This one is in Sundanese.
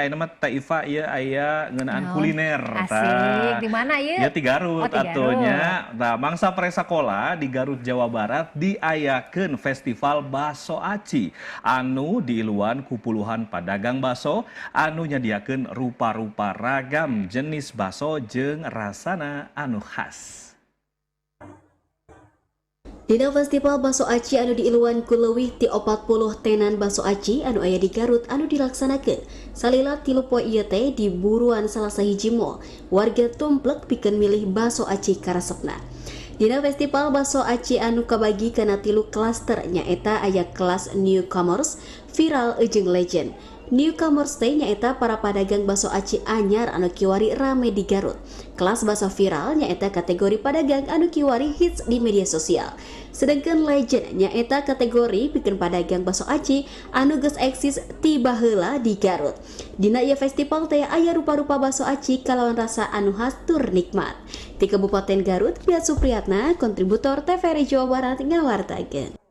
Ayeuna mah Teh Iva ieu aya ngeunaan kuliner. Asik. Di mana ieu? Ya, di Garut. Oh, di Garut. Atuh nya. Tah, mangsa prei sakola di Garut, Jawa Barat, diayakeun Festival Baso Aci anu diiluan ku puluhan padagang baso anu nyadiakeun rupa-rupa ragam jenis baso jeung rasana anu khas. Dina Festival Baso Aci anu diiluan ku leuwih ti 40 tenan baso aci anu aya di Garut anu dilaksanakeun salila 3 poe ieu teh di buruan salah sahiji mall, warga tumplek pikeun milih baso aci karesepna. Dina Festival Baso Aci anu kabagi kana 3 klaster, nyaeta aya kelas newcomers, viral jeung legend. Newcomers teh nyaeta para padagang baso aci anyar anu kiwari rame di Garut. Kelas baso viral nyaeta kategori padagang anu kiwari hits di media sosial. Sedangkan legend nyaeta kategori pikeun padagang baso aci anu geus eksis ti baheula di Garut. Dina ieu festival teh aya rupa-rupa baso aci kalawan rasa anu khas tur nikmat. Di Kabupaten Garut, Piat Supriyatna, kontributor TVRI Jawa Barat ngawartakeun.